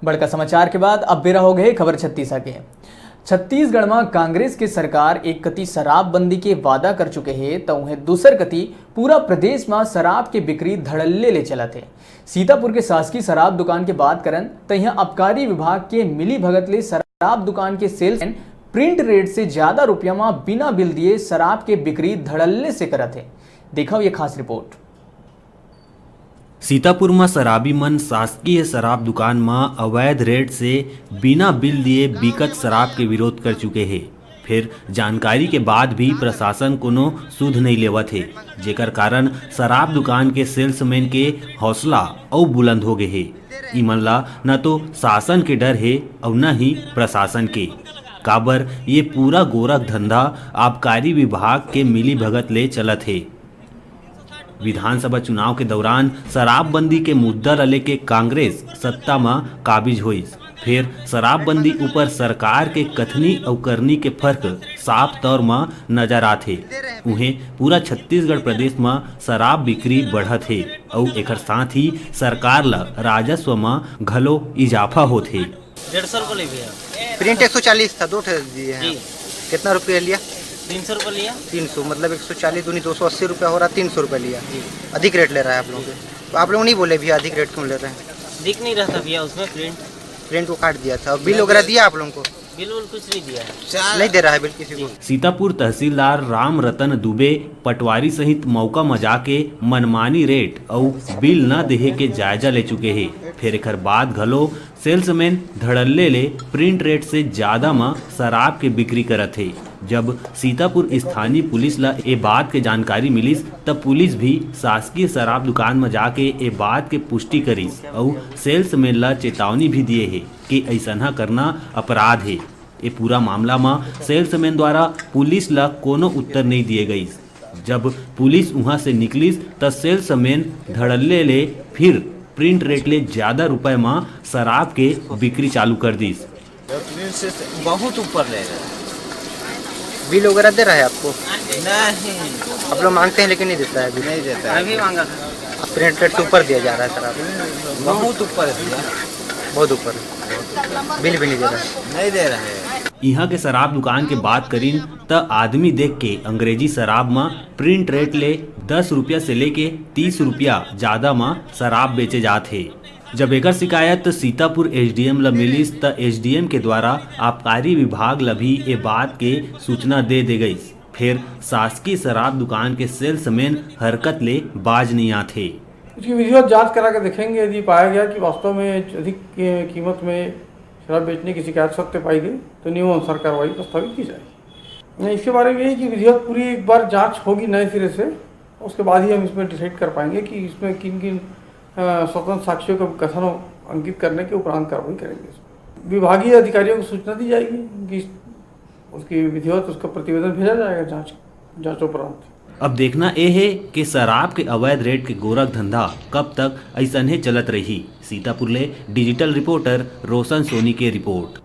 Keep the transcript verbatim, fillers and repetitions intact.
बड़का समाचार के बाद अब बेरा हो गए खबर छत्तीसा के। छत्तीसगढ़ म कांग्रेस के सरकार एक कति शराबबंदी के वादा कर चुके हे, त उहें दूसर कति पूरा प्रदेश म शराब के बिक्री धड़ल्ले ले चलत हे। सीतापुर के शासकीय शराब दुकान के बात करन, त इहां आबकारी विभाग के मिली भगत ले शराब दुकान के सेल्समैन प्रिंट रेट से ज्यादा रुपया म बिना बिल दिए शराब के बिक्री धड़ल्ले से करत हे। देखव ये खास रिपोर्ट। सीतापुर म शराबी मन शासकीय शराब दुकान म अवैध रेट से बिना बिल दिए बिकत शराब के विरोध कर चुके हे। फेर जानकारी के बाद भी प्रशासन कोनो सुध नइ लेवत हे, जेकर कारण शराब दुकान के सेल्समैन के हौसला अउ बुलंद हो गे हे। इमन ला न तो शासन के डर हे अउ न ही प्रशासन के, काबर ये पूरा गोरख धंधा आबकारी विभाग के मिली भगत ले चलत हे। विधानसभा चुनाव के दौरान शराबबंदी के मुद्दा ल लेके कांग्रेस सत्ता म काबिज होइस, फेर शराबबंदी ऊपर सरकार के कथनी अउ करनी के फर्क साफ तौर म नजर आथे। उहें, पूरा छत्तीसगढ़ प्रदेश म शराब बिक्री बढ़त हे अउ एखर साथ ही सरकार ल राजस्व म घलो इजाफा होत हे। डेढ़ सौ रुपये ले भैया। प्रिंट एक सौ चालीस था, दो ठे दिए हैं। जी। कितना रुपया लिया? तीन सौ रुपये लिया। तीन सौ, मतलब एक सौ चालीस दूनी दो सौ अस्सी रुपया हो रहा, तीन सौ रुपया लिया। जी। अधिक रेट ले रहा है आप लोगों के। तो आप लोग नहीं बोले भैया अधिक रेट क्यों ले रहे हैं? दिख नहीं रहा था भैया उसमें प्रिंट। प्रिंट को काट दिया था। और बिल वगैरह दिया आप लोगों को? बिल उल कुछ नहीं दिया है। नहीं दे रहा है बिल किसी को। सीतापुर तहसीलदार राम रतन दुबे पटवारी सहित मौका म जाके मनमानी रेट अउ बिल न देहे के जायजा ले चुके हे। फेर एखर बाद घलो सेल्समैन धड़ल्ले ले प्रिंट रेट से ज्यादा म शराब के बिक्री करत हे। जब सीतापुर स्थानीय पुलिस ल ए बात के जानकारी मिलिस, त पुलिस भी शासकीय शराब दुकान म जाके ए बात के पुष्टि करिस अउ सेल्समैन ल चेतावनी भी दिए हे कि अइसनहा करना अपराध हे। ए पूरा मामला म सेल्समैन द्वारा पुलिस ल कोनो उत्तर नइ दिए गइस। जब पुलिस उहां से निकलिस, त सेल्समैन धड़ल्ले ले फिर प्रिंट रेट ले ज्यादा रुपए म शराब के बिक्री चालू कर दिस। प्रिंट से बहुत ऊपर ले रहे हैं। बिल वगैरह दे रहा है आपको? नहीं। आप लोग मांगते हैं लेकिन नहीं देता है अभी? नहीं देता है। अभी मांगा था। अब प्रिंट रेट से ऊपर दिया जा रहा है सर आप? बहुत ऊपर है भैया। बहुत ऊपर। बिल भी नहीं दे रहा है। नहीं दे रहे हैं। इहां के शराब दुकान के बात करिन, त आदमी देख के अंग्रेजी शराब म प्रिंट रेट ले दस रुपया से लेके तीस रुपया ज्यादा म शराब बेचे जात हे। जब एकर शिकायत सीतापुर एसडीएम ल मिलिस, त एसडीएम के द्वारा आबकारी विभाग ल भी ए बात के सूचना दे दे गइस। फेर शासकीय शराब दुकान के सेल्समैन हरकत ले बाज नइ आत हे। इसकी विधिवत जांच करा के देखेंगे, यदि पाया गया कि वास्तव में अधिक की-, कीमत में शराब बेचने की शिकायत सत्य पाई गई, तो नियमानुसार कार्रवाई प्रस्तावित की जाएगी। नहीं, इसके बारे में यही कि विधिवत पूरी एक बार जांच होगी नए सिरे से, उसके बाद ही हम इसमें डिसाइड कर पाएंगे कि इसमें किन किन, अ, स्वतंत्र साक्ष्यों का कथन अंकित करने के उपरांत कार्रवाई करेंगे। विभागीय अधिकारियों को सूचना दी जाएगी कि उसकी विधिवत उसका प्रतिवेदन भेजा जाएगा जांच, जांचोपरांत। अब देखना ए हे कि शराब के अवैध रेट के गोरख धंधा कब तक अइसनहे चलत रही। सीतापुर ले डिजिटल रिपोर्टर रोशन सोनी के रिपोर्ट।